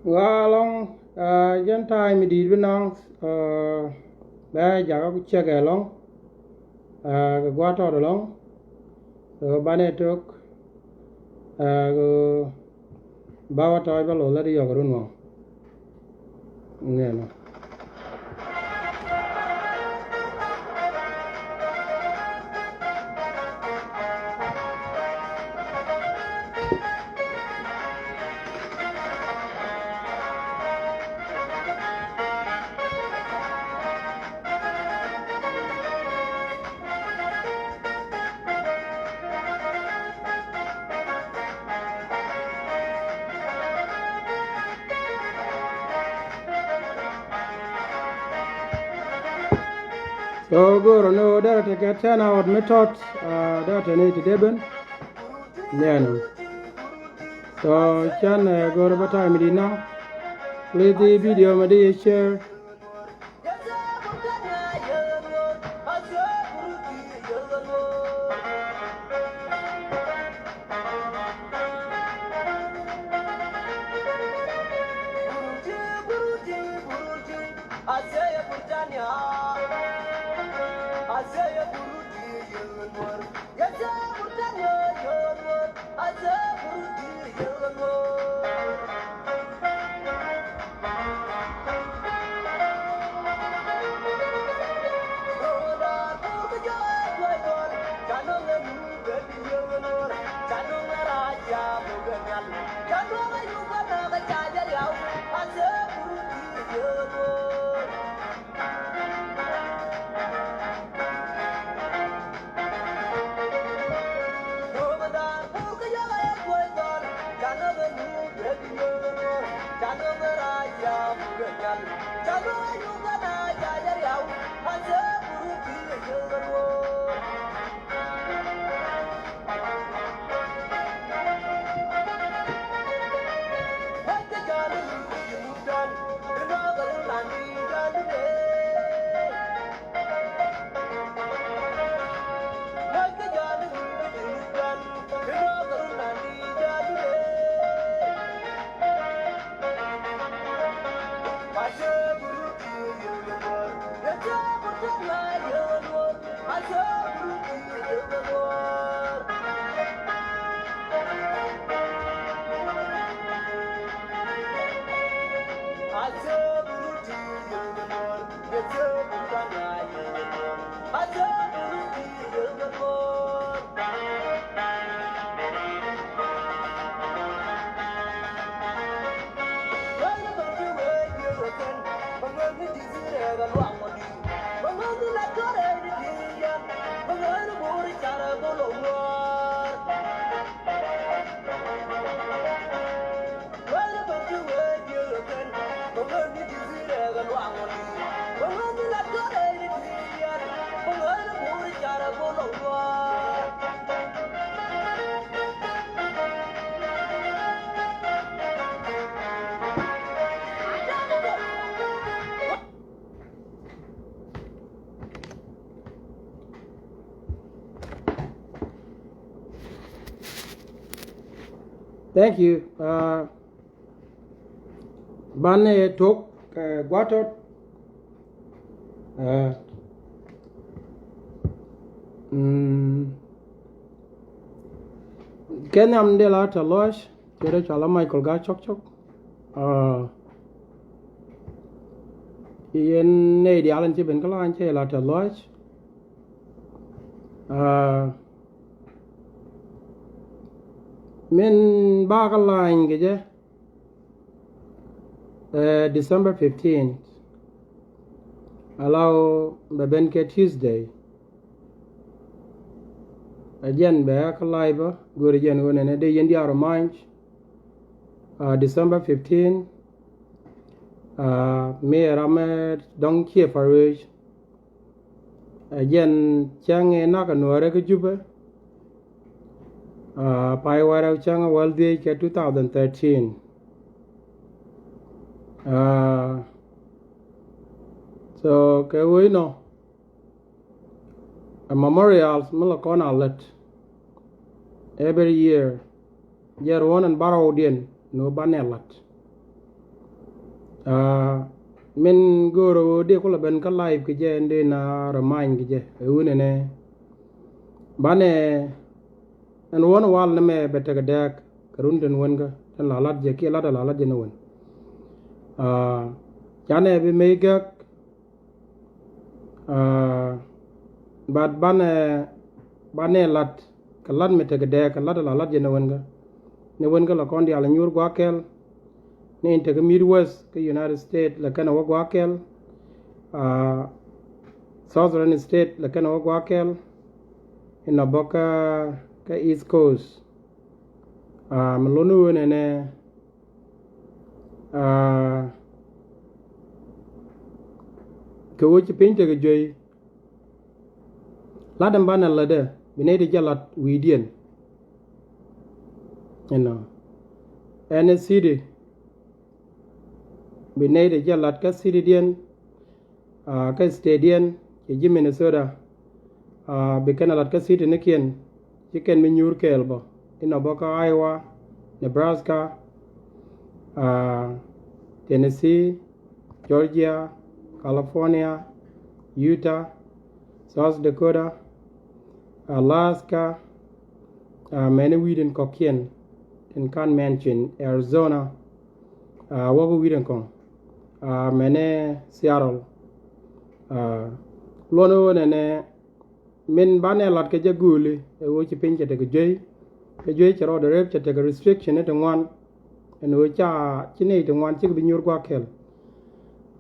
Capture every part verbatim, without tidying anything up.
Ɣaa ɛlɔ̱ŋ, aa, jɛn ta̱a̱ mi di̱i̱t bi naŋ, aa, bɛ jakä cɛk ɛlɔ̱ŋ, aa, kɛ gua̱a̱th tɔt ɛlɔ̱ŋ. Aa, banɛ tok, aa, kɛ bä wä tɔɔc bä lo̱l lät yɔk run waŋ. Nɛnɔ. So go̱o̱rä ni ɣöö derɛ tekɛ turn out mi tɔt, aa, derɛ te ni ti dee ben. Nɛnɔ. So can, ɛ, go̱o̱rä bä ta̱a̱ mi di̱t na. Please di video mi di yɛ share. Thank you. Uh, banɛ tok, uh, guatot. Uh, mm, kɛ nhiam dee la tɛ lɔc. Cɛ rɛ cɔal a Michael Gaa Cɔk Cɔk. Aa, yɛn nɛy diaal in ci ben kä lɔany cɛ la tɛ lɔc. Aa, min ba kä lɔany kɛ jɛ, ɛ, December fifteen. Ala ɣöö bɛ ben kɛ Tuesday. Ɛ jɛn bɛ kä live bä, go̱o̱ri jɛn ɣöö nɛnɛ dee yɛn diaal remind, uh, December fifteen, uh, mi ɛ ram ɛ dɔ̱ŋ ciɛ pa ruëëc. Ɛ jɛn cäŋ ɛ nak ɛ nuäärɛ kä Jubɛ, uh, pay wärɛ cäŋ ɛ wäl dhiec kɛ two thousand thirteen. Uh, so kɛ ɣöö inɔ, ɛ memorials mi la kɔn a lät every year. Jɛ ruɔ̱n ɛn bärɔwdiɛn ni wä banɛ lat. Aa, min go̱o̱rä ɣöö dee kulɛ ben kä live kɛ jɛ, in dee na remind kɛ jɛ ɛ ɣöö nɛnɛ banɛ ɛn ɣöö ni wal ni mɛ bɛ tekɛ dɛɛk kɛ run tin wän kä tin la lat jɛ kiɛ lat a la lat jɛ ni wän. Aa, canɛ bi mey gäk. Aa, but banɛ, banɛ lat kɛ lat mi tekɛ dɛɛk kɛ lat a la lat jɛ ni wän kä, ni wän kä la kɔn diaal a nyuur gua̱a̱th kɛl. Ni in tekɛ Midwest kä United States la kɛn a wä gua̱a̱th kɛl. Aa, Southern State la kɛn a wä gua̱a̱th kɛl. In a bä kä, kä East Coast. Aa, mi luni wen ɛnɛ, aa, kɛ wä ci piny tekɛ juey. Lat ɛn banɛ lätdɛ bi nɛy ti jɛ lat wi̱i̱diɛn. Inɔ ɛn ɛ city bi nɛy ti jɛ lat kä citydiɛn. Aa, kä statediɛn cɛ ji̱ Minnesota. Aa, bi kɛn a lat kä city nikiɛn ci kɛn mi nyuur kɛɛl bä. Inɔ bä kä Iowa, Nebraska, aa, Tennessee, Georgia, California, Utah, South Dakota, Alaska, aa, mɛni wi̱i̱din kɔ̱kiɛn tin kan mention, Arizona, aa, wäkɛ wi̱i̱din kɔ̱ŋ, aa, mɛni Seattle. Aa, luɔn ɣöö nɛnɛ min banɛ lat kɛ jɛ gööli ɛ ɣöö ci piny cɛ tekɛ juey. Kɛ juey cɛ rɔɔdɛ rep cɛ tekɛ restriction ni ti ŋuan. Ɛn ɣöö ca ci nɛy ti ŋuan cikɛ bi nyuur gua̱a̱th kɛl.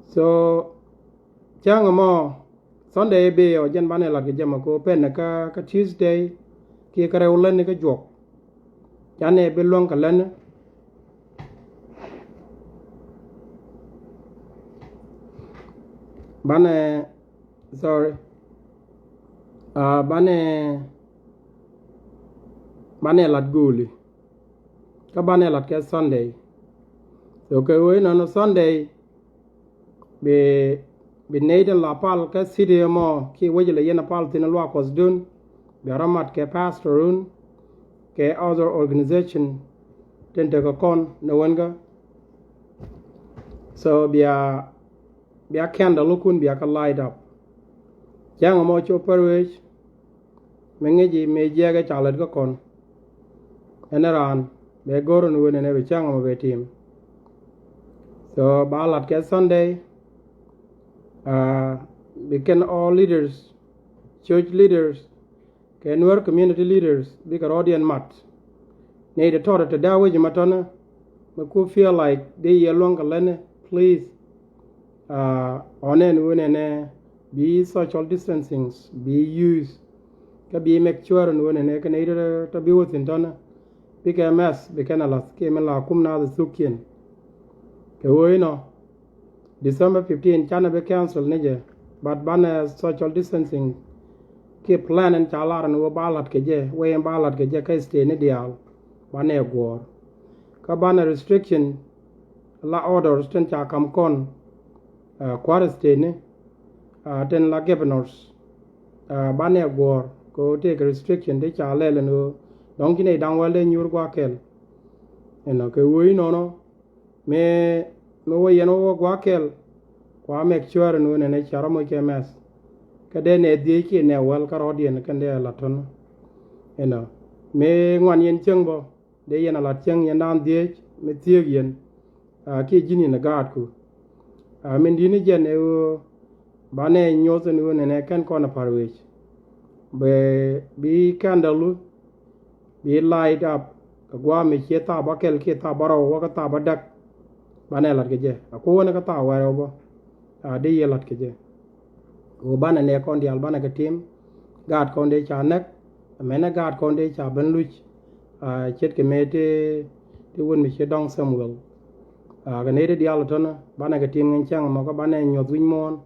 So cäŋ ɛmɔ Sunday bi ɔ jɛn banɛ lat kɛ jɛ mɛ ko pen kä, kä Tuesday kiɛ kä rɛw lätni kä juɔk. Canɛ bi luäŋ kɛ lätni. Banɛ, sorry. Aa, banɛ, banɛ lat gööli. Kä banɛ lat kɛ Sunday. So kɛ ɣöö inɔnɔ Sunday bi, bi nɛy tin la pal kä city ɛmɔ kiɛ wec lɛ yɛn a pal thi̱n luaak Kuɔthdun, bia rɔ mat kɛ pastorun kɛ other organization tin tekɛ kɔn ni wän kä. So bia, bia candle lukun bia kä light up. Cäŋ ɛmɔ cop pär wec. Mi ŋi̱ci mëë jiɛkɛ ca lät kä kɔn. Ɛn raan bɛ go̱r ni wen ɛn ɛ bi cäŋ ɛmɔ bɛ tim. So ba lat kɛ Sunday. Aa, bi kɛn all leaders, church leaders, kɛ Nuer community leaders bikɛ rɔɔdiɛn mat. Nɛy ti tɔt ti dee a wec ma tɔnä, mi ku feel like dee yɛ luäŋ kɛ lätni, please. Aa, ɣɔnɛ ni wen ɛnɛ bi social distancing bi use. Kä bi make sure ni wen ɛnɛ kɛ nɛy ti tɔ bi wä thi̱n tɔnä bikɛ mɛth bi kɛn a lath kiɛ mi la kum naath thukiɛn. Kɛ ɣöö inɔ December fifteen canɛ bi cancel ni jɛ, but banɛ social distancing kiɛ plan in ca lar ni wä ba lat kɛ jɛ, wee in ba lat kɛ jɛ kä state ni diaal banɛ guɔ̱ɔ̱r. Kä banɛ restriction la orders tin ca kam kɔn, aa, kua̱r state ni, aa, tin la governors, aa, banɛ guɔ̱ɔ̱r kɛ ɣöö tëëkɛ restriction ti ca lɛl in ɣöö dɔ̱ŋ ci nɛy da̱ŋ wäl dee nyuur gua̱a̱th kɛl. Inɔ kɛ ɣöö inɔnɔ mëë, mëë wä yɛn wä wä gua̱a̱th kɛl. Kua make sure ni wen ɛnɛ ca rɔ moc kɛ mɛth. Kä dee nɛ dhiec kiɛ nɛ wäl kä rɔɔdiɛn kɛn dee a lat tɔn. Inɔ mëë ŋuan yɛn cäŋ bä dee yɛn a lat cäŋ yɛn da̱a̱n dhiec mi thiëëk yɛn. Aa, kiɛ ji̱n yɛn a gaatku. Aa, min di̱t ni jɛn ɛ ɣöö banɛ nyoth ni wen ɛnɛ kɛn kɔn a pa̱r wec. Bɛ bi candle bi light up kɛ gua̱a̱ mi ciɛ thaap bä kɛl kiɛ thaap bä rɔw wä kä thaap bä däk. Banɛ lat kɛ jɛ a kuɔn kä thaap wɛrɛ wä bä. A dee yɛ lat kɛ jɛ. Ɣöö banɛ nɛ kɔn diaal banɛ kɛ tim. Gaat kɔn dee ca näk. Mɛnɛ gaat kɔn dee ca ben luc. A ce̱tkɛ mëë ti, ti wun mi ciɛ dɔŋ Samuel. A kɛ nɛy ti diaal tɔnä banɛ kɛ tim ŋɛn cäŋ mɔ kä banɛ nyuɔth wi̱c muɔ̱ɔ̱n.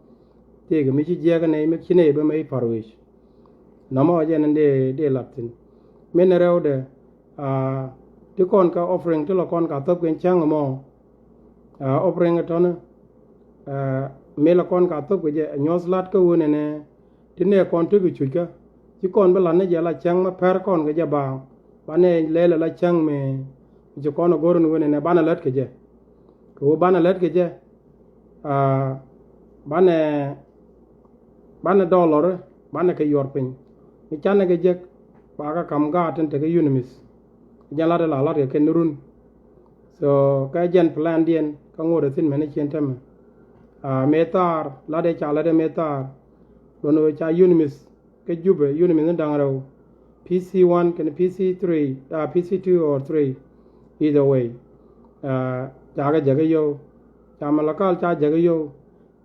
Tëëkɛ mi ci jiɛk kä nɛy mi ci nɛy bä mɛ i̱ pa̱r wec. Nɔmɔ jɛn in dee, dee lat thi̱n. Min rɛwdɛ, aa, ti kɔn ka offering ti lɔ kɔn ka thop kɛn cäŋ mɔ. Aa, offering tɔnä, aa, mi lɔ kɔn ka thop kɛ jɛ, nyuɔth lat kä wen ɛnɛ, ti nɛ kɔn ti kɛ cuc kä. Ci kɔn bi lat ni jɛ la cäŋ mɛ pɛr kɔn kɛ jɛ baaŋ. Banɛ lɛl la cäŋ mɛ, ci kɔn a go̱r ni wen ɛnɛ, banɛ lät kɛ jɛ. Kɛ ɣöö banɛ lät kɛ jɛ, Aa, banɛ, banɛ dollar, banɛ kɛ yuɔr piny. Mi canɛ kɛ jek, ba kɛ kam gaat tin tekɛ UNMISS. Jɛn lat la lat kɛ kɛn run. So kɛ jɛn plan diɛn kä ŋot ɛ thin mɛn i̱ cien tämɛ. Aa, mëë thaar lat ɛ ca lat ɛ mëë thaar. Luɔn ɣöö ca UNMISS kä Jubɛ, UNMISS ni da̱ŋ rɛw, PC one kɛnɛ PC three, aa, PC two or three, either way. Aa, ca kɛ jäkä yio̱w. Ca Malakal ca jäkä yio̱w.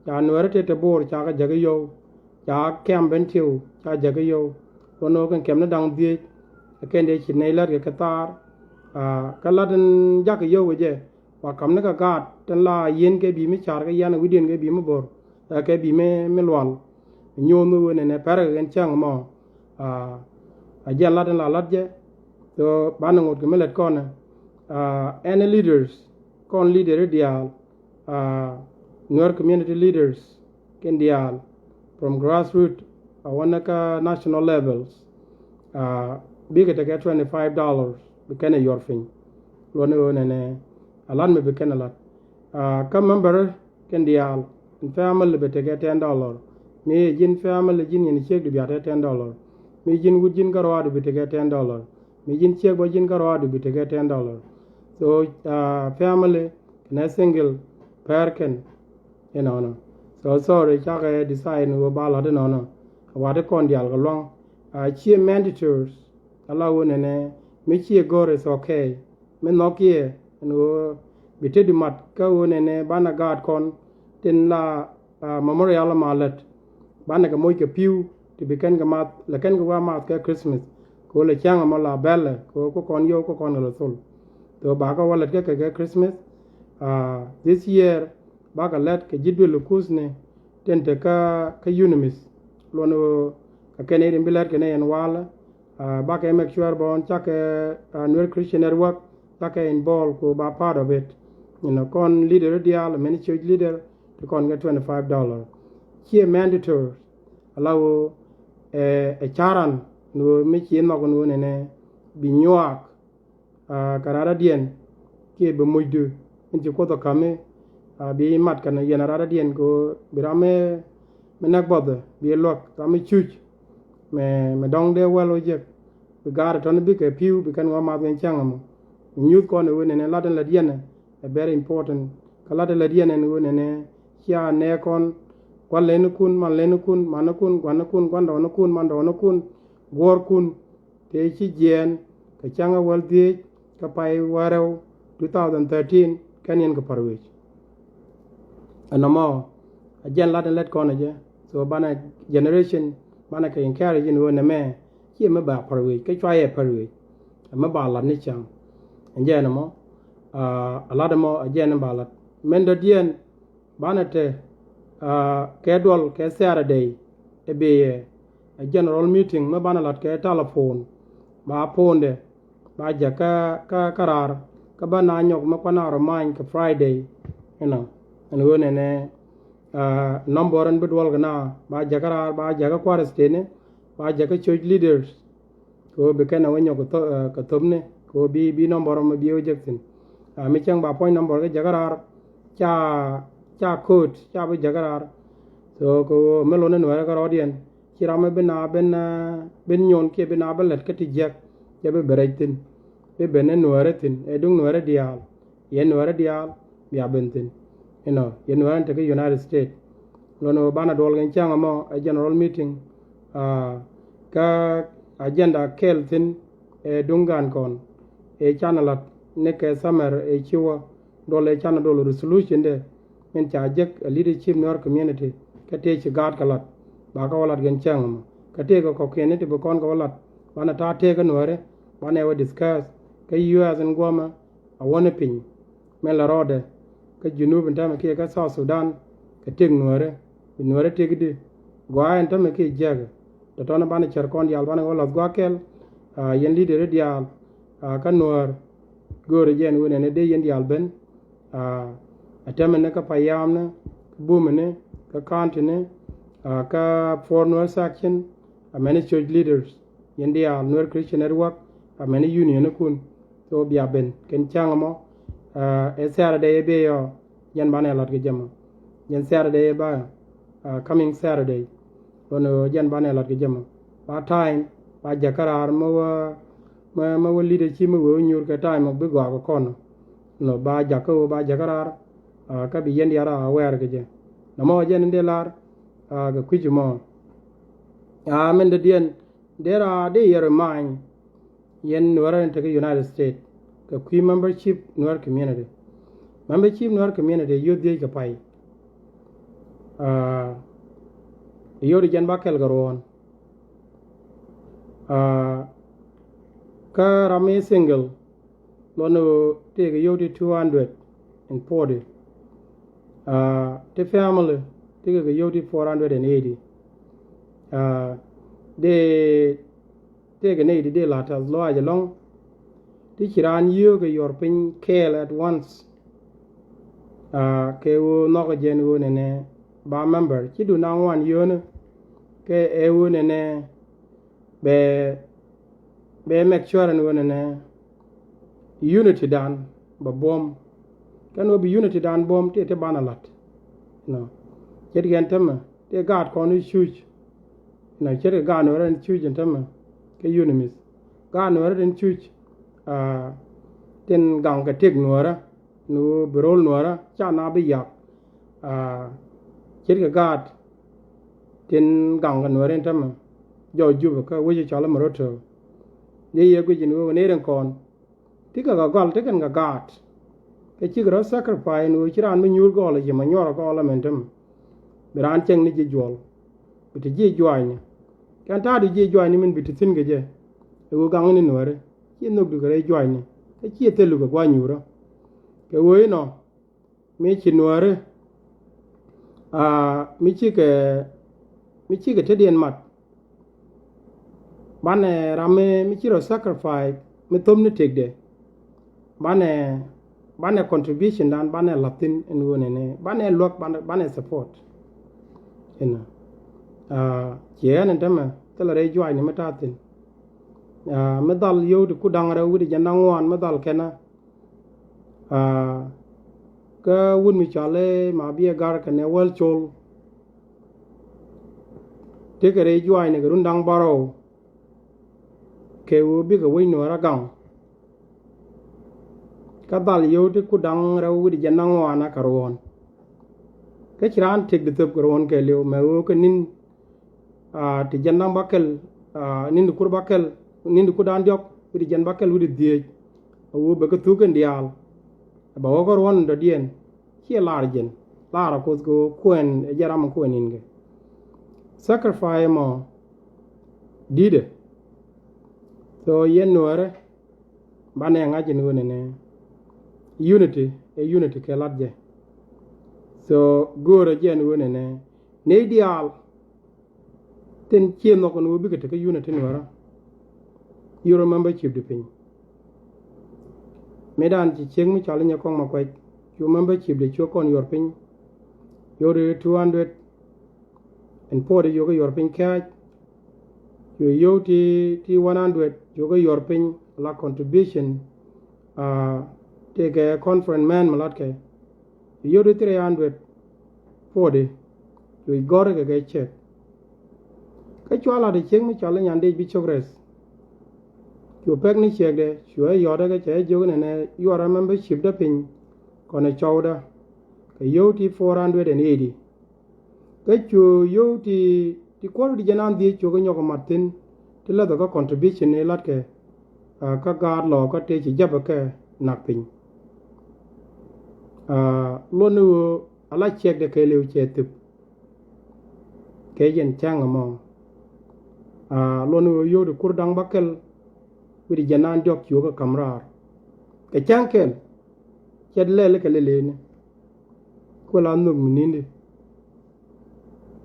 Ca Nuɛɛri tëë te Bo̱o̱r ca kɛ jäkä yio̱w. Ca kɛm Bentiu ca jäkä yio̱w. Wä no̱o̱k kɛn kɛm ni da̱ŋ dhieec. Ɛ kɛn dee ci nɛy lät kɛ kɛ thaar. Aa, kä lat in jakä yio̱w kɛ jɛ. Wa kam ni kɛ gaat tin la yieen kɛ bi̱i̱ mi ca̱r kɛ yian wi̱diɛn kɛ bi̱i̱ mi bo̱r. Ɛ kɛ bi̱i̱ mi, mi lual. Nyo̱o̱n mi wen ɛnɛ pɛrɛ kɛ kɛn cäŋ mɔ. Aa, a jɛn lat in la lat jɛ. So banɛ ŋot kɛ mi lät kɔnɛ. Aa, any leaders, kɔn leader i̱ diaal. Aa, Nuer community leaders kɛn diaal, from grassroot a wä ni kä national levels. Aa, bikɛ tekɛ twenty five dollars, bi kɛn ɛ yuɔr piny. Luɔni ɣöö nɛnɛ a lat mi bi kɛn ɛ lat. Aa, kä member kɛn diaal, in family bi tekɛ ten dollar. Mi ji̱n family ji̱n yɛn ciek di bia tekɛ ten dollar. Mi ji̱n wut ji̱n kä ruaadu bi tekɛ ten dollar. Mi ji̱n ciek bä ji̱n kä ruaadu bi tekɛ ten dollar. So, aa, family kɛnɛ single per kɛn. Inɔnɔ. So sorry, cakɛ decide ni wä ba lat inɔnɔ. Wat ikɔn dial kɛ luaŋ. Aa, ciɛ mandatory. Ala wä nɛnɛ, mi ciɛ gör is okay. Mi nhɔk kiɛ ɛn wä bi te di mat kä wä nɛnɛ banɛ gaat kɔn tin la, aa, memorial ma lät. Banɛ kɛ moc kɛ pi̱w ti bi kɛn kɛ math, lɛ kɛn kɛ wä math kɛ Christmas. Kɛ wä lɛ cäŋ ɛmɔ la bɛlɛ kɛ wä kɛ kɔn yio̱w kɛ kɔn kɛ lɛ thol. So bakɛ wä lät kɛ kɛ kɛ Christmas. Aa, this year bakɛ lät kɛ ji̱ duël kuthni tin te kä, kä UNMISS. Luɔn ɣöö kɛ kɛn i̱ rin bi lät kɛn i̱ ɛn walɛ. Aa, bakɛ make sure bä ɣän cakɛ, aa, Nuer Christian Network cakɛ involve ku ba part of it. You know, kɔn leader diaal, mɛn church leader, ti kɔn kɛ twenty five dollar. Ciɛ mandatory. Ala ɣöö ɛ, ɛ caran ni ɣöö mi ci nhɔk ni ɣöö nɛnɛ bi nyuak. Aa, kɛ rat radiɛn kiɛ bi mucdu in ci Kuoth ɛ ka̱mi. Aa, bi mat kɛn yɛn rat radiɛn kɛ ɣöö bi ram mi, mi näk buɔth bi luäk, ram mi cuc. Mɛ, mɛ dɔ̱ŋ dee wäl wä jek. Bi gaat ɛ tɔ̱ni bikɛ pi̱w bi kɛn wä math kɛn cäŋ ɛmɔ. Mi nyuth kɔn ɛ ɣöö nɛnɛ lat in lät yɛn ɛ very important. Kä lat in lät yɛn ɛn ɣöö nɛnɛ cia nɛɛkɔn gua̱n lenikun, man lenikun, manikun, gua̱nikun, gua̱ndɔɔnikun, man dɔɔnikun, guɔ̱ɔ̱rkun. Tëë ci jiɛɛn kɛ cäŋ ɛ wäl dhieec kä pay wäl rɛw two thousand thirteen kɛn yɛn kɛ pär wec. Ɛn nɔmɔ a jɛn lat in lät kɔn ɛ jɛ. So banɛ generation banɛ kɛ encourage in ɣöö nɛmɛ ciɛ mi ba pär wec kä cua yɛ pär wec. Ɛ mi ba lat ni cäŋ. Ɛn jɛ ɛn nɔmɔ, aa, a lat ɛmɔ a jɛn in ba lat. Mɛn dɔ̱diɛn banɛ te, aa, kɛ duɔl kɛ Saturday ɛ beyɛ ɛ general meeting mi banɛ lat kɛ telephone. Ba phone dɛ ba jäk kä, kä, kä raar kä bä na nyɔk mi kuan a rɔ many kɛ Friday. Inɔ ɛn ɣöö nɛnɛ, aa, number in bi duɔl kɛ na ba jäk kä raar, ba jäk kä kua̱r state ni, ba jäk kä church leaders. Kɛ ɣöö bi kɛn a wä nyɔk kɛ thop, ɛ, kɛ thopni kɛ ɣöö bi, bi number mɛ bi wä jek thi̱n. Aa, mi cäŋ ba puɔ̱ny number kä jäkä raar ca, ca code ca bi jäkä raar. So kɛ ɣöö mi lotni Nuäärä kä rɔɔdiɛn ci ram mi bi na ben, ɛ, ben nyon kiɛ bi na ben lät kä ti jiäk cɛ bi ben rɛc thi̱n. Bi ben ni Nuäärä thi̱n ɛ duŋ Nuäärä diaal. Yɛn Nuäärä diaal bia ben thi̱n. Inɔ yɛn Nuäärä in te kä United States. Lon ɣöö banɛ duɔl kɛn cäŋ ɛmɔ ɛ general meeting. Aa, kä agenda kɛl thi̱n ɛ duŋ gan kɔn ɛ canɛ lat ni kɛ summer ɛ ci wä duɔl ɛ canɛ duɔl resolution dɛ min ca jek ɛ leadership Nuer community kä tëë ci gaat kɛ lat. Ba kä wä lat kɛn cäŋ ɛmɔ kä tëë kɛ kɔ̱kiɛn ni ti bi kɔn kɛ wä lat banɛ ta̱a̱ tëë kä Nuäärä banɛ wä discuss kä U S in guɔmɛ a wäni piny. Min la rɔɔdɛ kä Junub in täämɛ kiɛ kä South Sudan kɛ tëk Nuäärä, bi Nuäärä tëkdi. Gɔaa in täämɛ kiɛ jiäkɛ tɔ̱tɔ̱ni banɛ cär kɔn diaal banɛ wä lath gua̱a̱th kɛl. Aa, yɛn leader diaal, aa, kä Nuäär göörä jɛ ɛn ɣöö nɛnɛ dee yɛn diaal ben. Aa, ɛ täämɛ ni kä payamni, kä bumini, kä countyni, aa, kä Four Nuer section, amäni church leaders, yɛn diaal Nuer Christian Network, amäni unionikun. So bia ben kɛn cäŋ ɛmɔ, aa, ɛ Saturday ɛ beyɔ, yɛn banɛ lat kɛ jɛ mɔ. Jɛn Saturday ba, ah, coming Saturday. Lɔn ɣöö jɛn banɛ lat kɛ jɛ mɔ. Ba time ba jakä raar mɛ wä, mɛ, mɛ wä leadership mɛ wee wä nyuur kɛ time mɔ bi gɔaa kɛ kɔn. Nɔ ba jakä wä ba jakä raar, ah, kä bi yɛn diaal a wɛɛr kɛ jɛ. Nɔmɔ jɛn in dee lar, ah, kɛ kui̱c mɔ. Ah, min dee diɛn dee raa dee yɛ remind yɛn Nuäärä in te kä United States kɛ kui̱ membership Nuer community. Membership Nuer community yio̱th dhiec kɛ pay. Ah, yio̱th jɛn ba kɛl kɛ ruɔ̱ɔ̱n. Ah, kä ram mi single lɔn ɣöö tëëkɛ yio̱th ti two hundred and forty. Ah, ti family tëëkɛ kɛ yio̱th ti four hundred and eighty. Ah, dee tëëkɛ nɛy ti dee la̱t as lɔaac ɛlɔ̱ŋ. Ti ci raan yio̱o̱kɛ yuɔr piny kɛɛl at once. Ah, kɛ ɣöö nhɔkɛ jɛn ɣöö nɛnɛ ba member ci duŋ da̱ŋ ŋuan yio̱o̱nä. Kɛ ɛ ɣöö nɛnɛ bɛ, bɛ make sure ɛn ɣöö nɛnɛ unity dan bɛ buɔ̱m. Kɛn ɣöö bi unity dan buɔ̱m ti ti banɛ la̱t. Nɔ ce̱tkɛ ɛn tämɛ ti gaat kɔn i̱ cuc. Nɔ ce̱tkɛ gaat Nuäärä in cuc in tämɛ kɛ UNMISS. Gaat Nuäärä tin cuc, ah, tin gaŋ kɛ tëk Nuäärä ni ɣöö bi ro̱l Nuäärä ca na bi yak. Ah, ce̱tkɛ gaat tin gaŋ kɛ Nuäärä in tämɛ jɔw Jubɛ kä wec cɔl i̱ Moroto. Dee yɛ guic in ɣöö ni rin kɔn ti kɛ kɛ gɔl ti kɛn kɛ gaat. Kɛ cikɛ rɔ sacrifice ni ɣöö ci raan mi nyuur gɔl ci ma nyuɔr gɔl ɛmɛn tämɛ. Bi raan cieŋ ni ji̱ juɔl. Bi ti ji̱ juaacni. Kɛn ta̱a̱du ji̱ juaacni min bi ti thi̱n kɛ jɛ. Ɛ ɣöö gaŋ ni Nuäärä ci nhök dukɛ rɛy juaacni kä ci thil lukɛ gua̱a̱c nyuurä. Kɛ ɣöö inɔ mi ci Nuäärä, ah, mi cikɛ, mi cikɛ tetdiɛn mat. Banɛ ram mi, mi ci rɔ sacrifice mi thop ni tëkdɛ. Banɛ, banɛ contribution dan banɛ la̱th thi̱n ɛn ɣöö nɛnɛ banɛ luäk, banɛ, banɛ support. Inɔ, ah, ciɛ ɛn ɛn tämɛ thilɛ rɛy juaacni mi ta̱a̱ thi̱n. Ah, mi dhal yio̱w ti kur da̱ŋ rɛw wi̱cdɛ jiɛn da̱ŋ ŋuan mi dhal kɛnä. Ah, kä wut mi cɔal i̱ Mabiɛ Gar kɛnɛ Wäl Col. Tekɛ rɛy juaacni kɛ run da̱ŋ bärɔw. Kɛ ɣöö bikɛ wec Nuäärä gaŋ. Kä dhal yio̱w ti kur da̱ŋ rɛw wi̱cdɛ jiɛn da̱ŋ ŋuan a kɛ ruɔ̱ɔ̱n. Kä ci raan tëk di thöp kɛ ruɔ̱ɔ̱n kɛɛliw mɛ ɣöö kɛ ni̱n, ah, ti jiɛn da̱ŋ bäkɛl, ah, ni̱n ti kur bäkɛl, ni̱n ti kur da̱ŋ diɔ̱k wi̱cdɛ jiɛn bäkɛl wi̱cdɛ dhieec. A ɣöö bɛ kɛ thuk kɛn diaal. Bɛ wä kä ruɔ̱n in dɔ̱diɛn. Ciɛ lar jɛn lar a Kuoth kɛ ɣöö kuɛn ɛ jɛ ram in kuɛn in kɛ. Sacrifice mɔ di̱tɛ. So yɛn Nuäärä banɛ ŋa̱c in ɣöö nɛnɛ unity ɛ unity kɛ lat jɛ. So go̱o̱rä jɛ in ɣöö nɛnɛ nɛy diaal tin cië nhɔk ɛn ɣöö bikɛ te kä unity Nuäärä. Yio̱w membership di piny. Mëëdan ci ciek mi cɔal i̱ Nyɛkɔŋ Makuac cu membership di cuɛ kɔn yuɔr piny. Yio̱w di two hundred and forty yio̱w kɛ yuɔr piny kɛ̈ɛ̈c. Cu yio̱w ti, ti one hundred yio̱w kɛ yuɔr piny la contribution, ah, tëëkɛ conference mɛn mi latkɛ. Yio̱w di three hundred forty, cu gɔ̱rä kɛ kɛ ciek. Kä cua lat ɛ ciek mi cɔal i̱ Nyandɛc Bishop Reth. Cu pek ni ciekdɛ, cu ɛ yɔ̱tdä kɛ cɛ ɛ jiök inɛnɛ yuɔrä membership dä piny, kɔnɛ cɔwdä. Kɛ yio̱w ti four hundred and eighty. Kä cu yio̱w ti, ti kuɔr wi̱cdɛ jiɛn da̱ŋ dhieec cu kɛ nyɔk ɛ mat thi̱n, ti läthɛ kä contribution ni latkɛ, ah, kä gaat lɔ kä tëë ci jäpɛ kɛ nak piny. Ah, luɔt ni ɣöö ala ciɛkdɛ kɛɛliw cɛ thöp. Kɛ jɛn cäŋ ɛmɔ. Ah, luɔt ni ɣöö yio̱w di kur da̱ŋ bäkɛl wi̱cdɛ jiɛn da̱ŋ diɔ̱k ci wä kä ka̱m raar. Kɛ cäŋ kɛl cɛ lɛl kɛ lɛlɛni. Kuɛ la nhök mi ni̱ndi.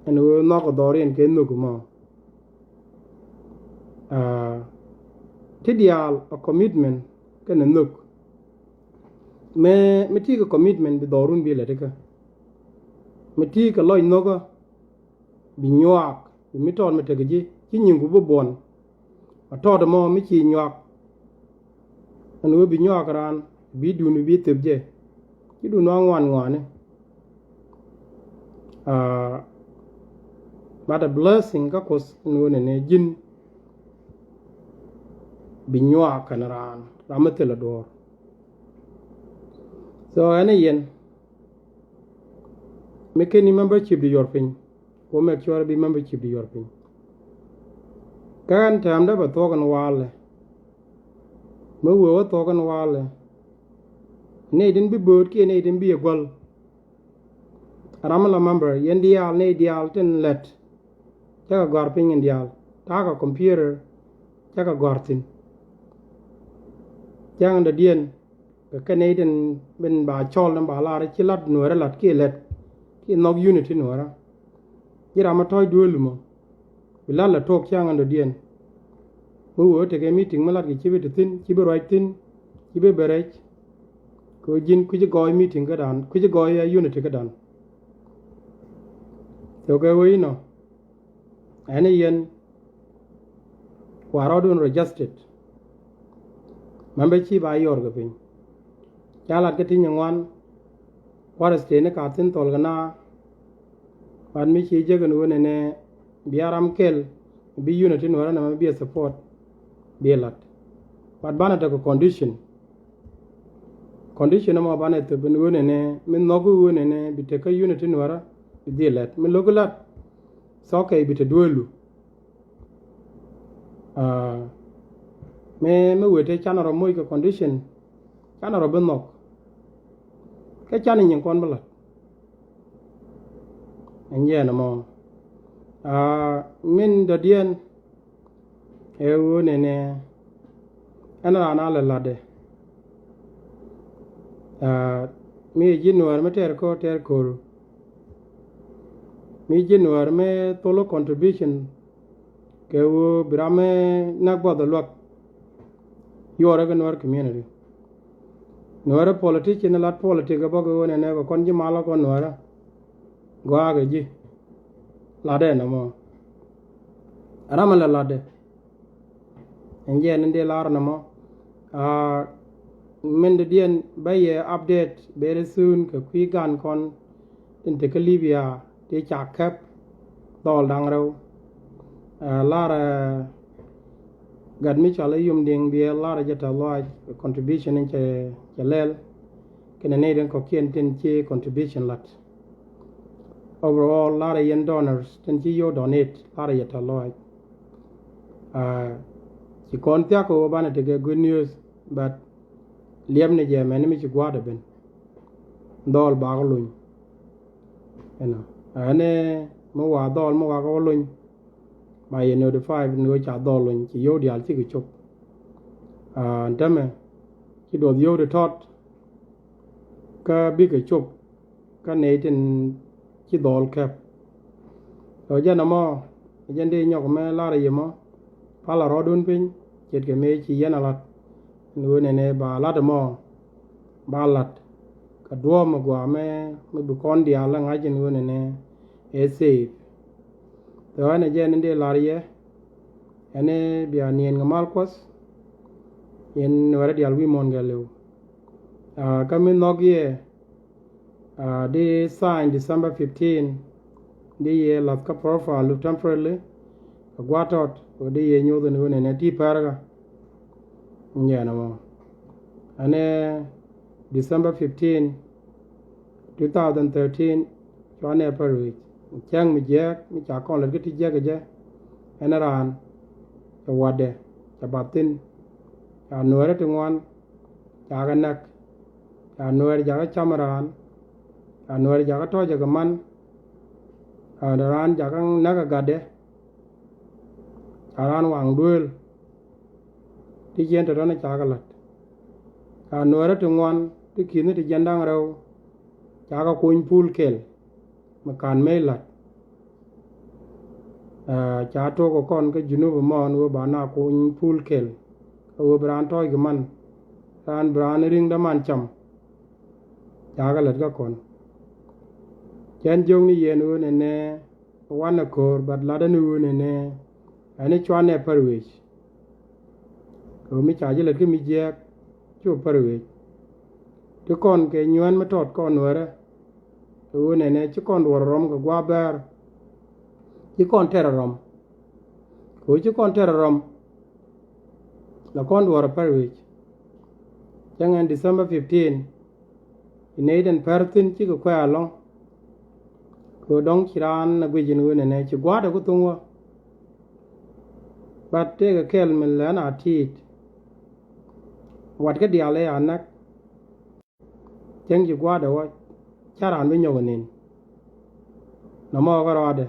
Ɛn ɣöö nhɔk ɛ dhɔriɛn kɛ nhök ɛmɔ. Ah, ti diaal a commitment kɛnɛ nhök. Mëë, mëë ti kɛ commitment bi dhɔrun bi lɛ ti kä. Mëë ti kɛ lɔc nhökä bi nyuak, bi mi tɔɔt mi tekɛ ji̱ ci nyiŋku bi buɔn. A tɔɔt ɛmɔ mi ci nyuak. Ɛn ɣöö bi nyuak raan bi duun bi thöp jɛ. Ci duun wa ŋuan ŋuani. But a blessing kä Kuoth ni ɣöö nɛnɛ ji̱n bi nyuak kɛnɛ raan, ram mi thilɛ duɔ̱ɔ̱r. So ɛn ɛ yɛn mi ken ni membership di yuɔr piny, wä make sure bi membership di yuɔr piny. Kä ɛn tɛmdä bɛ thuɔk ɛn walɛ, mi wee wä thuɔk ɛn walɛ, nɛy tin bi bööt kiɛ nɛy tin bi ɛ guäl. Ram mi la member, yɛn diaal, nɛy diaal tin lɛt, cä kɛ gɔ̱a̱r piny in diaal, ta̱a̱ kɛ computer, cä kɛ gɔ̱a̱r thi̱n. Cäŋ dɔ̱diɛn kɛ kɛ nɛy tin bin ba cɔl ni ba lar ci lat Nuäärä lat kiɛ lɛt kiɛ nhɔk unity Nuäärä. Ji̱ ram mi tɔ̱ɔ̱c duëël mɔ bi lat la tok cäŋ dɔ̱diɛn. Mi wee tekɛ meeting mi lat kɛ ci bi te thi̱n, ci bi ruac thi̱n, ci bi ben rɛc. Kɛ ɣöö ji̱n kui̱ci gɔɔy meeting kädan, kui̱ci gɔɔy ɛ unity kädan. Thokɛ ɣöö inɔ ɛn i̱ yɛn wa rɔɔdun registered. Membership a yɔr kɛ piny. Ca lat kä ti nyin ŋuan, kua̱r state ni ka thi̱n thɔl kɛ na. But mi ci jek ɛn ɣöö nɛnɛ bia ram kɛl bi unity Nuäärä nɛmɛ bi a support, bi lat. But banɛ tekɛ condition. Condition ɛmɔ banɛ thöp ɛn ɣöö nɛnɛ mi nhɔk ɣöö nɛnɛ bi tekä unity Nuäärä bi dhil lɛt. Mi lo̱k lat, so kɛ bi te duëëlu. Aa, mi, mi wee te canɛ rɔ moc kɛ condition, canɛ rɔ bi nhɔk. Kä canɛ nyin kɔn bi lat. Ɛn jɛn ɛmɔ. Aa, min dɔ̱diɛn ɛ ɣöö nɛnɛ ɛn raan a lɛ latdɛ. Aa, mi ji̱ Nuäär mi tɛɛr ko̱r tɛɛr ko̱r. Mi ji̱ Nuäär mi thol contribution kɛ ɣöö bi ram mi näk buɔth ɛ luäk. Yuɔrɛ kɛ Nuäär community. Nuäärä politician lat politic ɛ bä kɛ ɣöö nɛnɛ kɛ kɔn ji̱ mal kɔn Nuäärä. Gɔaa kɛ ji̱. Latdɛ nɔmɔ. Ram ɛ lɛ latdɛ. Ɛn jɛn in dee lar nɔmɔ. Aa, min dɔ̱diɛn bä yɛ update very soon kɛ kui̱ gan kɔn tin te kä Libya ti ca kɛp dhɔl da̱ŋ rɛw. Aa, lar, aa, gat mi cɔal i̱ Yum Diŋ Biɛl, lar jɛ tɛth lɔaac contribution in cɛ, cɛ lɛl. Kɛnɛ nɛy tin kɔ̱kiɛn tin ci contribution lat. Overall, lar yɛn donors tin ci yio̱w donate, lar yɛ tɛth lɔaac. Aa, ci kɔn thia̱k kɛ ɣöö banɛ tekɛ good news, but liɛpni jɛ mɛni mi ci gua̱a̱th ɛ ben. Dhɔl bakɔ luny. Ɛnɔ, ɛn mi wa dhɔl mi wakɔ luny, ba yɛ notify ni ɣöö ca dhɔl luny, ci yio̱w diaal cikɛ cop. Aa, ɛn tämɛ ci duɔth yio̱w ti tɔt kä bikɛ cop kä nɛy tin ci dhɔl kɛp. Tɔ jɛn ɛmɔ, jɛn dee nyɔk mɛ lar yɛ mɔ, palɛ rɔɔdun piny, ce̱tkɛ mëë ci yɛn a lat. Ɛn ɣöö nɛnɛ ba lat ɛmɔ, ba lat kɛ duɔ̱ɔ̱p mi gɔaa mɛ, mi bi kɔn diaal ɛ ŋa̱c ɛn ɣöö nɛnɛ ɛ safe. Tɔ ɛn ɛ jɛn in dee lar yɛ, ɛn ɛ bia niɛn kɛ mal Kuɔth, yɛn Nuäärä diaal wi̱i̱ muɔ̱ɔ̱n gɛliw. Aa, kä mi nhɔk yɛ, aa, di sign December fifteen, di yɛ lath kä profile lu temporarily, kɛ gua̱a̱th tɔt, kɛ di yɛ nyoth ɛn ɣöö nɛnɛ ti pɛrkä. Nyɛn ɛmɔ. Ɛn ɛ December fifteen, two thousand thirteen, cua nɛ pär wi̱c. Cäŋ mi jiääk, mi ca kɔn lät kä ti jiäk ɛ jɛ. Ɛn raan, cɛ watdɛ, cɛ bath thi̱n. Ca Nuäärä ti ŋuan, ca kɛ näk. Ca Nuäär jakä cam raan. Ca Nuäär jakä tɔ̱ɔ̱cɛ kɛ man. Ca raan jakä näk ɛ gatdɛ. Ca raan waŋ duëël. Ti ciɛn tɔ̱tɔ̱ni ca kɛ la̱t. Ca Nuäärä ti ŋuan, ti ki̱ni ti jiɛn da̱ŋ rɛw, ca kɛ kuny pul kɛl mi ka̱n mëë la̱t. Aa, ca tok kɛ kɔn kä Junub ɛmɔ ɛn ɣöö ba na kuny pul kɛl, kä ɣöö bi raan tɔ̱ɔ̱c kɛ man, raan bi raan ri̱ŋ däman cam. Ca kɛ lät kä kɔn. Cɛn jiök ni yɛn ɣöö nɛnɛ wanɛ ko̱o̱r, but latdä ni ɣöö nɛnɛ ɛn cua nɛ pär wec. Kɛ ɣöö mi ca ji̱ lät kä mi jiääk, cu pär wec. Ti kɔn kɛ nyuään mi tɔt kɔn Nuäärä, Ɣöö nɛnɛ ci kɔn duɔ̱ɔ̱r rɔm kɛ gua̱a̱th bɛɛr. Ci kɔn tɛr rɔm. Kɛ ɣöö ci kɔn tɛr rɔm. La kɔn duɔ̱ɔ̱r pɛr wi̱c. Cäŋ ɛn December fifteen. Ci nɛy tin pɛr thi̱n cikɛ kuɛ̈ɛ̈ ɛlɔ̱ŋ. Kɛ ɣöö dɔ̱ŋ ci raan ɛ guic ɛn ɣöö nɛnɛ ci gua̱a̱th ɛ ku thoŋ wä. Bat tëëkɛ kɛl mi lɛn a ti̱i̱t. Wat kä diaal ëë a näk. Cäŋ ci gua̱a̱th ɛ wä ca raan bi nyɔk ɛ ni̱n. Nɔmɔ kä rɔɔdɛ.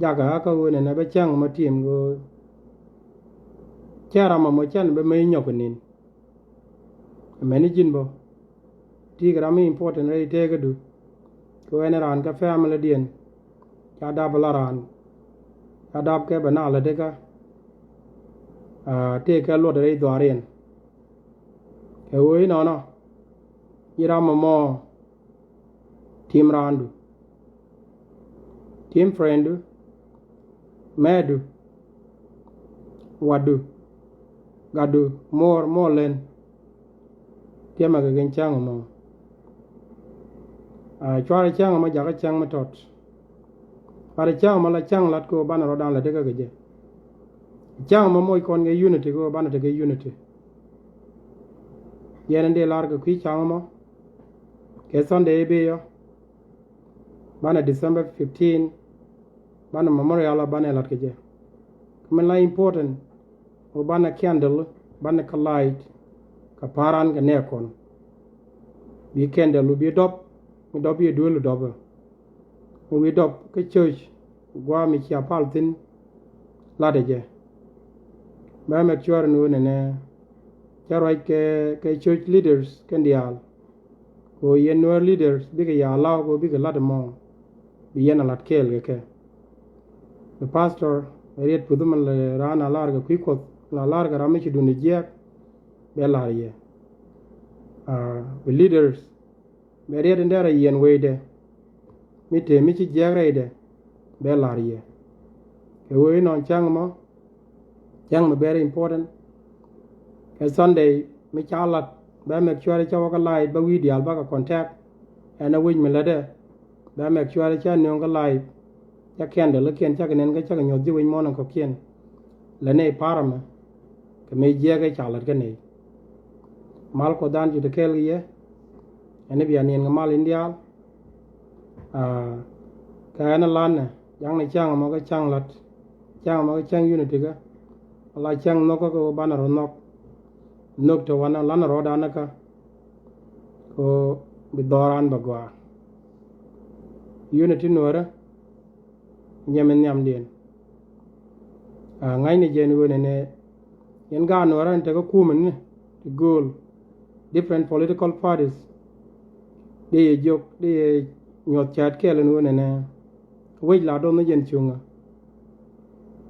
Jakä ɣä kä ɣöö nɛnɛ bä cäŋ mɔ tim ɣöö cä ram ɛmɔ cän bä mec nyɔk ɛ ni̱n. Amäni ji̱n bä. Ti̱i̱ kɛ ram mi important rɛy tëëkädu. Kɛ ɣöö ɛn raan kä family diɛn. Ca dap la raan. Ca dap kɛ bɛ na lät kä. Aa, tëëkɛ luɔt rɛy dhuaariɛn. Kɛ ɣöö inɔnɔ. Ji̱ ram ɛmɔ. Tim raandu. Tim frienddu. Mɛɛdu. Watdu. Gatdu. Muɔɔr, muɔɔr lɛn. Tiɛmɛ kɛ kɛn cäŋ ɛmɔ. Aa, cuarɛ cäŋ ɛmɔ jakä cäŋ mi tɔt. Cuarɛ cäŋ ɛmɔ la cäŋ lat kɛ ɣöö banɛ rɔ̱dan lät kä kɛ jɛ. Cäŋ ɛmɔ moc kɔn kɛ unity kɛ ɣöö banɛ tekɛ unity. Yɛn in dee lar kɛ kui̱ cäŋ ɛmɔ. Kɛ Sunday i̱ bi yɔ. Banɛ December fifteen. Banɛ memorial banɛ lat kɛ jɛ. Kɛ min la important. Ɣöö banɛ candle, banɛ kä light. Kɛ pa̱a̱ran kɛ nɛɛkɔn. Bi candle bi dɔp. Mi dɔp bi duel dɔp. Mi wi̱i̱ dɔp kä church. Gua̱a̱ mi cia pal thi̱n. Latdɛ jɛ. Bä mɛk cuäär ni ɣöö nɛnɛ. Cä ruac kɛ, kɛ church leaders kɛn diaal. Kɛ ɣöö yɛn Nuäär leaders bikɛ ya law kɛ ɣöö bikɛ lat ɛmɔ. Bi yɛn a lat kɛɛl kɛ kɛ. Bi pastor ɛ riet puth mi la raan a lar kɛ kui̱ Kuɔth, la lar kɛ ram mi ci duundɛ jiääk. Bɛ lar yɛ. Aa, bi leaders bɛ riet in dee rɔ yiɛn wecdɛ. Mi tëë mi ci jiääk rɛydɛ. Bɛ lar yɛ. Kɛ ɣöö inɔn cäŋ ɛmɔ. Cäŋ mi very important. Kɛ Sunday mi ca lat bä mɛk cuäär cä wä kä live bä wi̱i̱ diaal bä kɛ contact. Ɛn a wec mi lätdɛ bä mɛk cuäär cä nööŋ kä live. Cä candle kiɛn cä kɛ nɛn kä cä kɛ nyuɔ̱th ji̱ wec muɔ̱ɔ̱n in kɔ̱kiɛn. Lät nɛy pa̱a̱r ɛmɛ kɛ mëë jiääk ëë ca lät kä nɛy. Mal Kuɔthdan cu te kɛɛl kɛ yɛ. Ɛn i̱ bia niɛn kɛ mal in diaal. Aa, kɛ ɛn ɛ la̱tnɛ ja̱ŋnɛ cäŋ ɛmɔ kä cäŋ la̱t. Cäŋ ɛmɔ kä cäŋ unity kä. Ala cäŋ nhɔkä kɛ ɣöö banɛ rɔ nhɔk. Nhök te wanɛ la̱tnɛ rɔɔdan kä. Kɛ ɣöö bi dhɔran bɛ gɔaa. Unity Nuäärä. Nyɛmɛ nhiamdiɛn. Aa, ŋa̱cnɛ jɛ ɛn ɣöö nɛnɛ. Yɛn gaat Nuäärä ni tekɛ kumɛ ni ti gööl. Different political parties. Dee yɛ jiök, dee yɛ nyuɔth cäät kɛɛl ɛn ɣöö nɛnɛ. Wec la do̱n ni jɛn cuŋä.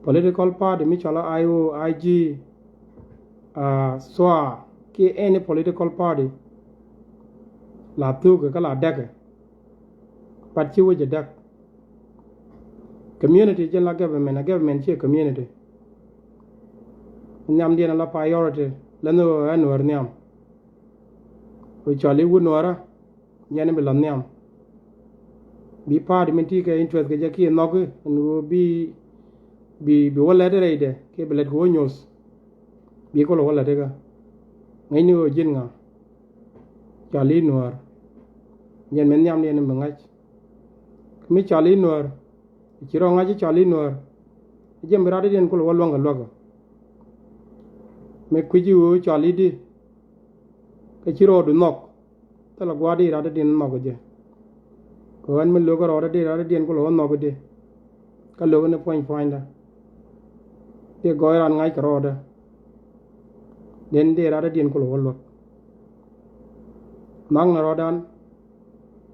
Political party mi cɔl a I O, I G, aa, SSOA, kiɛ any political party. La thukɛ kä la däkɛ. But ci wec ɛ däk. Community jɛn la government, a government ciɛ community. Nhiamdiɛn la priority, lɛn ɣöö ɛ Nuäär nhiam. Wec cɔl i̱ wut Nuäärä, yɛn bi la nhiam. Bi party min ti kɛ interest kɛ jɛ kiɛ nhɔki, ɛn ɣöö bi, bi, bi wä lɛt rɛydɛ, kiɛ bi lɛt kɛ wä nyuɔ̱th. Bi kulɛ wä lɛt ikä. Ŋäcni ɣöö ji̱n ŋa. Cɔl i̱ Nuäär. Yɛn min nhiamdiɛn bi ŋa̱c. Mi cɔal i̱ Nuäär, ci rɔ ŋa̱c i̱ cɔal i̱ Nuäär. Jɛn bi rat i̱diɛn kulɛ wä luäŋ kɛ luäk ɔ. Mi kui̱ci ɣöö cɔal i̱ di. Kä ci rɔɔdu nhɔk. Thilɛ gua̱a̱r di rat i̱diɛn nhɔk jɛ. Kɛ ɣän mi lo̱k kä rɔɔdä di rat i̱diɛn kulɛ wä nhɔk i̱di. Kä lo̱k ni puɔ̱ny puɔ̱nydä. Di gɔɔy ran ŋa̱c kɛ rɔɔdä. Den di rat i̱diɛn kulɛ wä luäk. Nhɔk ni rɔɔdan.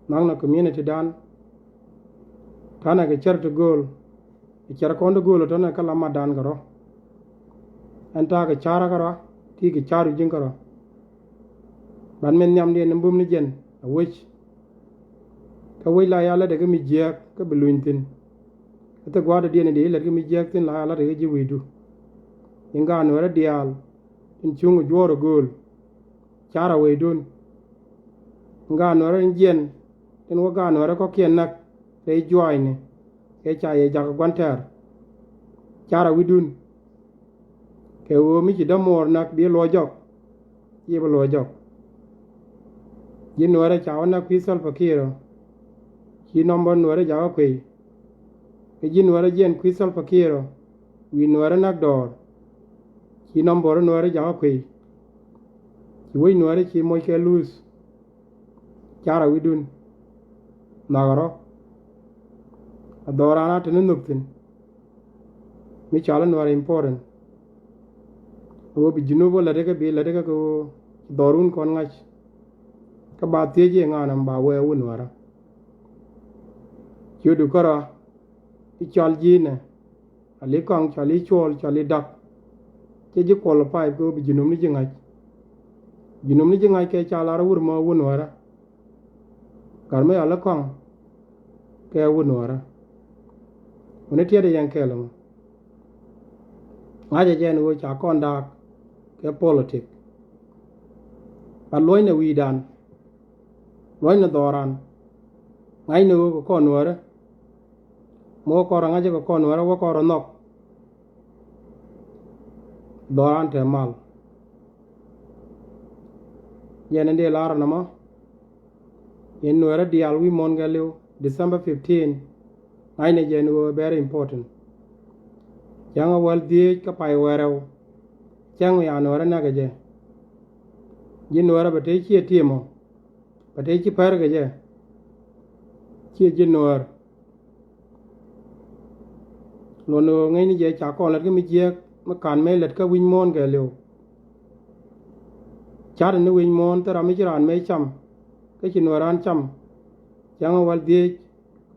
Nhɔk ni community dan. Ta̱nɛ kɛ cär ti gööl. Kɛ cär kɔn ti gööl tɔ̱nɛ kä la matdan kɛ rɔ. Ɛn ta̱a̱ kɛ ca̱rä kärɔa ti kɛ ca̱ru ji̱n kärɔa. Ban min nhiamdiɛn ni bum ni jɛn a wec. Kä wec la ya lätdɛ kä mi jiääk kä bi luny thi̱n. Kä thil gua̱a̱r dɔ̱diɛn in dee lät kä mi jiääk thi̱n la ya lätdɛ kä ji̱ wi̱i̱du. In gaat Nuäärä diaal in cuŋ juɔ̱ɔ̱r a gööl. Car a wecdun. In gaat Nuäärä in jiɛn tin wä gaat Nuäärä kɔ̱kiɛn näk rɛy juaacni, kɛ ca yɛ jakä gua̱n tɛ̈r. Carɛ wi̱cdun. Kɛ ɣöö mi ci dämuɔɔr näk bi luɔ̱c jɔk, ci bi luɔ̱c jɔk. Ji̱ Nuäärä ca wä näk kui̱ Salva Kiir ɔ, ci nɔmbä Nuäärä jakä kuëy. Kɛ ji̱ Nuäärä jiɛn kui̱ Salva Kiir ɔ, wi̱i̱ Nuäärä näk dɔɔr, ci nɔmbä Nuäärä jakä kuëy. Ci wec Nuäärä ci moc kɛ luuth. Carɛ wi̱cdun. Nhɔakɛ rɔ. A dhɔran a te ni nhök thi̱n. Mi cɔal i̱ Nuäär important. Ɣöö bi Junub wä lätdɛ kɛ bi lätdɛ kɛ kɛ ɣöö ci dhɔrun kɔn ŋa̱c. Kä ba thiec i̱ ŋa̱n ɛm ba wee wä Nuäärä. Ciötdu kärɔa i̱ cɔal ji̱ nɛ. Ali kɔaŋ cɔali cuɔl cɔali dak. Cɛ ji̱ qualify kɛ ɣöö bi Junub ni ji̱ ŋa̱c. Junub ni ji̱ ŋa̱c kɛ ca lar wur mɔ wun wärä. Gat mi ali kɔaŋ kɛ wun wärä. Wuni tiɛt yɛn kɛɛl mɔ. Ŋa̱cä jɛ ɛn ɣöö ca kɔn daak kɛ politik. Ba luɔ̱cnɛ wi̱i̱dan. Luɔ̱cnɛ dhɔran. Ŋa̱cnɛ ɣöö kɛ kɔn wärä. Mi wä kɔn rɔ ŋa̱cä kɛ kɔn wärä wä kɔn rɔ nhɔk. Dhɔran te mal. Jɛn in dee lar nɔmɔ. Yɛn Nuäärä diaal wi̱i̱ muɔ̱ɔ̱n kɛɛliw December fifteen. Ŋa̱cnɛ jɛn ɣöö very important. Cäŋ a wäl dhieec kä pay wärɛw. Cäŋ mi ya Nuäärä näk kɛ jɛ. Ji̱ Nuäärä bɛ te ciɛ tiemɔ. Bɛ te ci pär kɛ jɛ. Ciɛ ji̱ Nuäär. Luɔn ni ɣöö ŋäcni jɛ ca kɔn lät kä mi jiääk mi ka̱n mëë lät kä wi̱c muɔ̱ɔ̱n kɛɛliw. Ca̱t ni wi̱c muɔ̱ɔ̱n thil ram mi ci raan mëë cam. Kä ci Nuäär raan cam. Cäŋ a wäl dhieec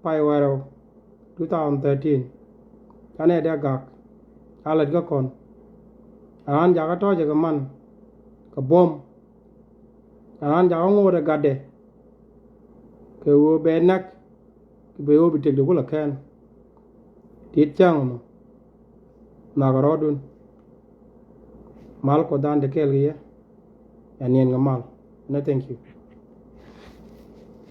pay wärɛw two thousand thirteen. Canɛ dee gak. Ca lät kä kɔn. Raan jakä tɔ̱ɔ̱cɛ kɛ man. Kɛ buɔ̱m. Raan jakä ŋo̱o̱t ɛ gatdɛ. Kɛ ɣöö bɛ näk. Kɛ bɛ ɣöö bi tëkdɛ kulɛ kɛn. Tit cäŋ ɛmɔ. Nhɔakɛ rɔɔdun. Mal Kuɔth dan te kɛɛl kɛ yɛ. Ɛ niɛn kɛ mal. Nɛ thank you.